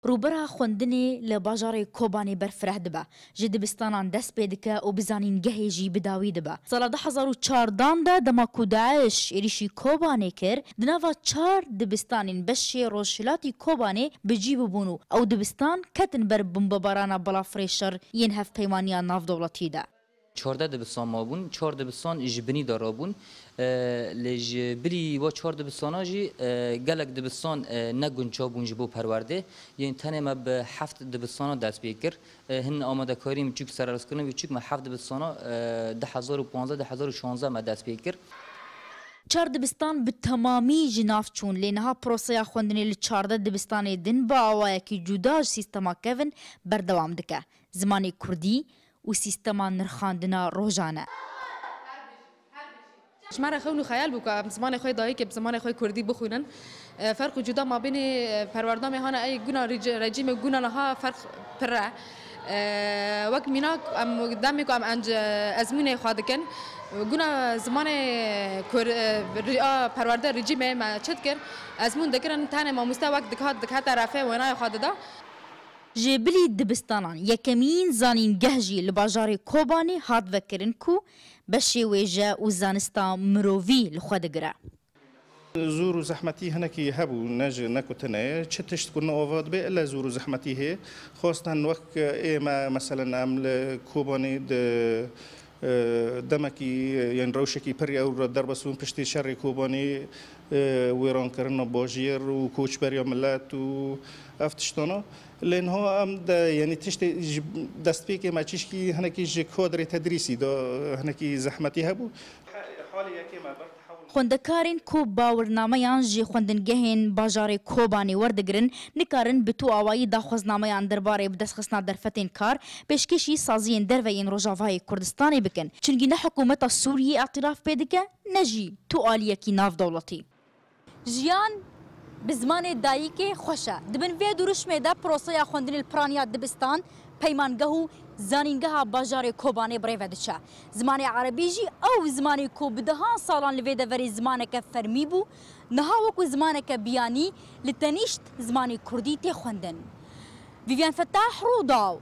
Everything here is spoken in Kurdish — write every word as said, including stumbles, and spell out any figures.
Rûbera xwendinê li bajarê Kobanê berfireh dibe. Ji dibistanan dest pê dike û bi zanîngehê jî bi dawî dibe. Sala du hezar û çardan de dema ku DAIŞ êrîşî Kobanê kir, di nava çar dibistanên beşê rojhilatî Kobanê bi cî bibûn û ew dibistan ketin ber bombebarana balafirê şer yên hevpeymaniya navdewletî de. Çardeh dibistan mabûn, çar dibistan ji binî de rabûn. E, lê ji bilî wa çar dibistana jî, e, gelek dibistan, e, ne gunca bûn ji bo perwerdê. Yên tenê me bi heft dibistana dest pê kir. E, hin amadekariyên biçûk, sererskirinên biçûk me heft dibistana, e, du hezar û panzdeh, du hezar û şanzdeh me dest pê kir. Çar dibistan bi temamî ji nav çûn, lê niha proseya xwendinê li çardeh dibistanê din bi awayekî cuda ji sîstema kevin berdewam dike. Zimanê kurdî û sîstema nirxandina rojane. Ji me re xewn û xeyal bû ku em zimanê xwe yê dayikê bi zimanê xwe yê kurdî bixwînin. E, ferq û cuda mabênê, e, perwerdamê hana ey guna rec-, recîmê guna niha ferq pir e. E, wek mînak em demê ku em enc-, ezmûnê xwe dikin, guna zimanê kur-, e, ri-, a perwerde recîmê me çi dikir? Ezmûn dikirin, tenê mamoste wek dikhat, dikhat terefê wênayê xwe dida. Ji bilî dibistanan yekemîn zanîngeh jî li bajarê Kobanê hat vekirin ku beşê wêje û zanista mirovî li xwe digire. Zor û zehmetî hinekî hebû, ne ji, ne ku tune ye. Çi tişt ku ne ava dibe, ile zor û zehmetî heye. Xwestin wek ê me, meselen, em li Kobanê di, e, demekî, e, yên rewşekî pir ew re derbas bûn piştî şerê Kobanê, e, wêrankirina bajêr û koçberiya milet û ev tiştana. Lê niha em de, yanî tiştê ji destpêkê me çişkî hinekî ji kadrê tedrîsî de hinekî zehmetî hebû. Halê yekê me bir Xwendekarên ku bawirnameyan ji xwendingehên bajarê Kobanê werdigirin, nikarin bi tu awayî daxwaznameyan derbarê bidestxistina derfetên kar, pêşkêşî saziyên derve yên Rojavayê Kurdistanê bikin. Çimkî ne hikûmeta Sûriyê îtiraf pê dike, ne jî tu aliyekî navdewletî. Jiyan bi zimanê dayikê xweş e. Di bin vê duruşmê de proseya xwendinê li piraniya dibistan, peymangeh û zanîngeha bajarê Kobanê bi rê ve diçe. Zimanê erebî jî ew zimanê ku bi dehan salan li vê deverê zimaneke fermî bû, niha wekî zimaneke biyanî li tenîşt zimanê kurdî tê xwendin. Vîvyen Fetah, Rûdaw,